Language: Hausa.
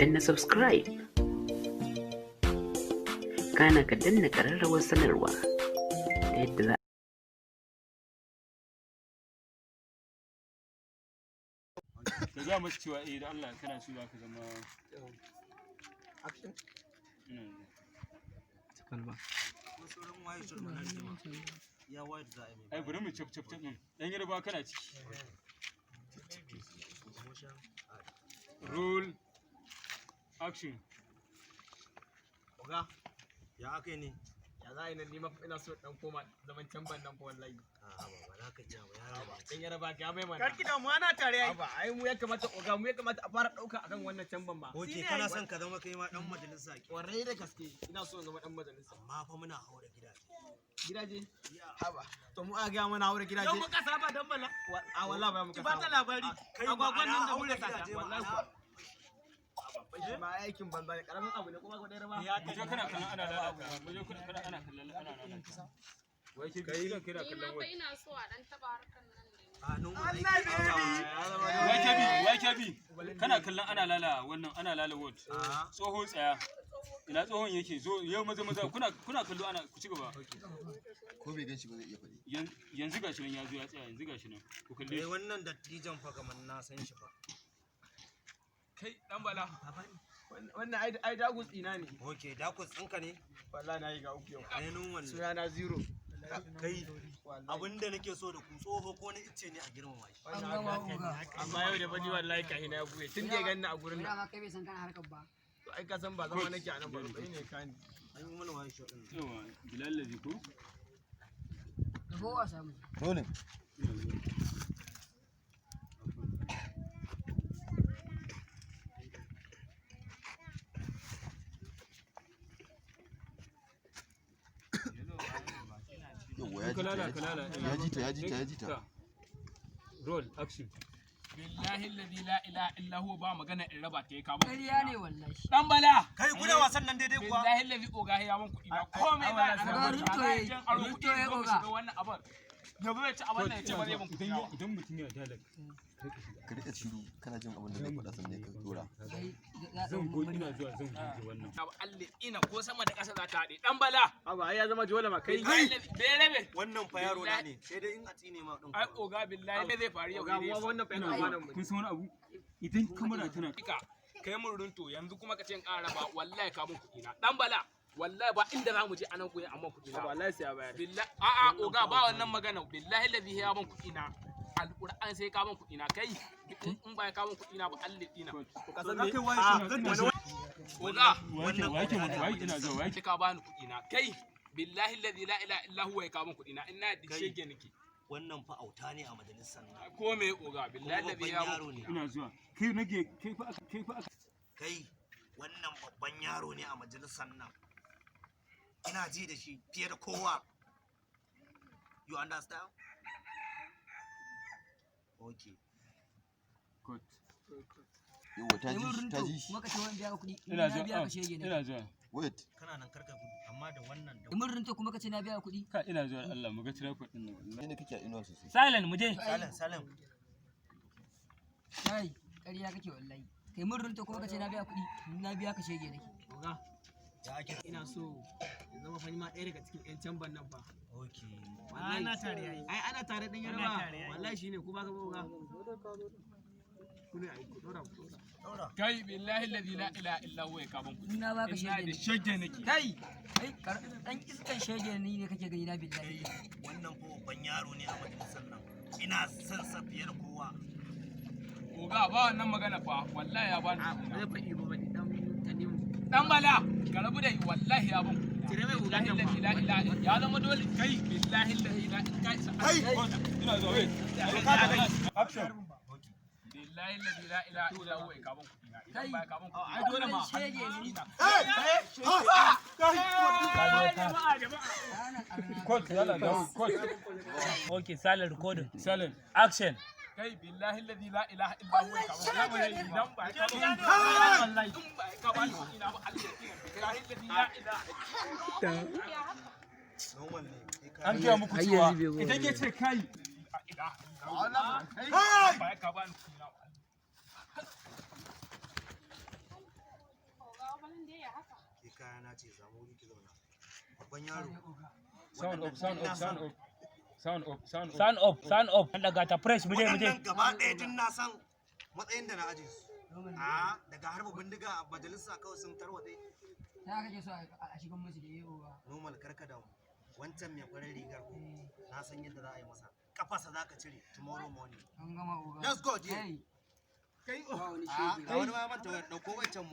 Danna subscribe, kana ka danna ƙararrawar sanarwa ta yadda za Ka gaya masu cewa eh, da Allah kana so za ka zama Action. Ina ai bari mu cap cap cap din dan Yarba kana ciki. Roll, action. Oga, Ya aka yi ne? ya za a yi nan nima ina so dan koma zaman can ban nan fa wallahi. A'a, ba za ka iya ba, yaro ba. Dan Yarba ka mai mana. Karki da mu ana tare ai. Haba, ai mu ya kamata, oga, mu ya kamata a fara dauka akan wannan can ban ma. Ok, kana son ka zama kai ma dan majalisa ke. Kwarai da gaske ina so in zama dan majalisa. Amma fa muna haura gidaje. Gidaje? Haba. To mu a ga mana haure gidaje. Yau muka saba dan bala. A wallahi ba muka Ki ba ta saba. labari. Kai, Agwagwan nan da ma'ana muka haura sata. gidaje. Wallahi Ma'ana kuwa. Haba, shi ma aikin banza ne, karamin abu ne kuma ko dai ba. Ya Mu je kana kallon ana lalata, mu je kana ana kallon ana lalata. Wai ke bi kan kai da Ni ma kallon fa wai ina so a dan taba harkan nan da ni. A nan Allah baby. Wai ke bi, wai ke bi kana kallon ana lala wannan, ana lala word. Tsoho tsaya, ina tsohon yake? Zo yau, maza maza, kuna kallo ana, ku ci gaba. Ko bai gan shi ba zai iya faɗi. Yanzu gashi nan ya zo ya tsaya, yanzu gashi nan ku kalle Kai, shi. wannan dattijan fa kamar na san shi fa. Kai dan bala. Wannan ai ai dagus ina ne. Ok, dakus ɗinka ne? Wallahi na yi ga uku yau. Ai nun wannan. Suna na zero. Kai, Wallahi. abinda nake so da ku, tsoho ko na icce ne a girmama shi. Wannan haka. Amma yau da baji wallahi kahi na buye tun da ya ganni a gurin nan. Dama kai bai san kana harkar ba. To ai ka san ba zama nake a nan ba, bai ne kani. An yi mana wani shi ɗin. Yawa, Bilal lazi ko. Da kowa samu. Rolling. Yawwa, ya ji ta, Kalala ya ji kalala. ta, ya ji ta, ya ji ta, ya ji ta. Roll, action. Billahi alladhi la ilaha illa huwa, ba magana in raba ta ya kama. Ƙarya ne wallahi. Dan bala. Kai, kuna wasan nan daidai kuwa? Billahi alladhi, oga ya ban kuɗi na komai za a Oga, raba. rinto Za a yayi, jan aro rinto kuɗi yayi zo mu oga. shiga wannan abin. Yanzu zai ci abin nan ya ce ba zai ban kuɗi na ba. Idan mutum yana dialogue, Ka riƙa shiru kana jin abin da zai faɗa sannan ka dora. Ai, za zan go, ina zuwa zan goge wannan. Abu Allah ina ko sama da ƙasa za ta haɗe. Dan bala. Haba, ai ya zama dole ma kai. Billahi alladhi- bai rabe. Wannan fa yaro na ne, sai dai in a tsine ma ɗin. Ai oga, billahi me zai faru yau Oga, ne. mu wannan fa Ina yana zuwa. kwanan mu. Kun san wani abu, idan kamera tana Ka kai mun runto yanzu kuma ka ce in ƙara ba, wallahi ka mun kuɗi na. Dan bala, wallahi ba inda za mu je anan kuyi amma kuɗi na. Haba, wallahi sai ya bayar. Billahi a'a oga, ba wannan magana, billahi alladhi ya ban kuɗi na. Alƙur'an sai ka ban kuɗi na, kai in ba ka ban kuɗi na ba Allah dina. To ka san me? Oga, wake wake wake, ina zuwa wake. sai ka bani kuɗi na, kai billahi alladhi la ilaha illa huwa ya ka ban kuɗi na, ina da Kai. shege nake. Wannan fa auta ne a majalisar nan. Ko me oga, billahi Kuma alladhi babban ya ban yaro kuɗi ne. na. Ina zuwa, kai nage, kai fa aka, kai fa aka. Kai, wannan babban yaro ne a majalisar nan. Ina ji da shi fiye da kowa. You understand? Okay. Good. Yawwa, ta Kai ji mun shi, ta rinto ji shi. kuma ka ce wani biya ka kuɗi. Ina Na zuwa, biya ka shege ne. ina zuwa. Wait. Kana nan karka gudu, amma da wannan da Kai mun rinto kuma ka ce na biya ka kuɗi. Ka ina zuwa, Allah mu ga tripod din nan wallahi. Kai ne kake a inuwa sosai. Silent mu je. Salam, salam. Kai, ƙarya kake wallahi. Kai mun rinto kuma ka ce na biya kuɗi. Na biya ka shege nake. Oga, Ya ake? ina so in zama fa ni ma ɗaya daga cikin ƴan can ban nan fa. Okay. Wallahi. Ana tare ai. Ai ana tare ɗin Ana Yarba. tare ai. Wallahi shine ku ba ka ba oga. Ku ne ai ku dora ku dora. Daura. Kai billahi alladhi la ilaha illa huwa ya ka ban kuɗi. Na baka Ina shege da ne. shege nake. Kai, kai dan iskan shege ni ne kake gani na billahi. Kai, wannan fa babban yaro ne a majalisar nan. Ina son sa fiye da kowa. Oga, ba wannan magana fa, wallahi ya bani A kuɗi na. zai faɗi ba baɗi dan tanimu. Dan bala, ka rabu da wallahi ya ban kuɗi. Cire mai hulan nan Billahi ma. la ilaha ya zama dole kai billahi la ilaha in kai sa. Kai! Ina zuwa, wait. Action. Billahi la ilaha illa huwa ya ka ban kuɗi na. Idan ba ya ka ban kuɗi Ai dole ma. Dan shege ne. Court, yalla dawo, court. Okay, silent recording. Silent. Action. Kai billahi alladhi la ilaha illa huwa ya ka ban kuɗi na. Idan ba ya ka ban kuɗi na, in ba ya ka ban kuɗi na ba Allah ya tsine. Billahi alladhi la ilaha Normal ne. Kai ka An gaya muku cewa idan ya ce kai ba ya ka ban kuɗi na. riga na ce samu wuri ki zauna. Babban yaro. Sound up, sound up, sound up. Sound up, sound up. Sound up, sound up. An daga ta fresh, muje muje. Waɗannan gaba ɗaya tun na san matsayin da na aje su. A daga harba bindiga a majalisa kawai sun tarwatse. Ta kake so a shigan musu da yau ba. Normal, karka damu. Wancan mai farin rigar ko, na san yadda za a yi masa. Kafarsa za ka cire tomorrow morning. An gama, oga. Let's go, Jay. Kai. Kai, Ba wani a shege. ga wani ma ya manta wayar, ɗauko wancan.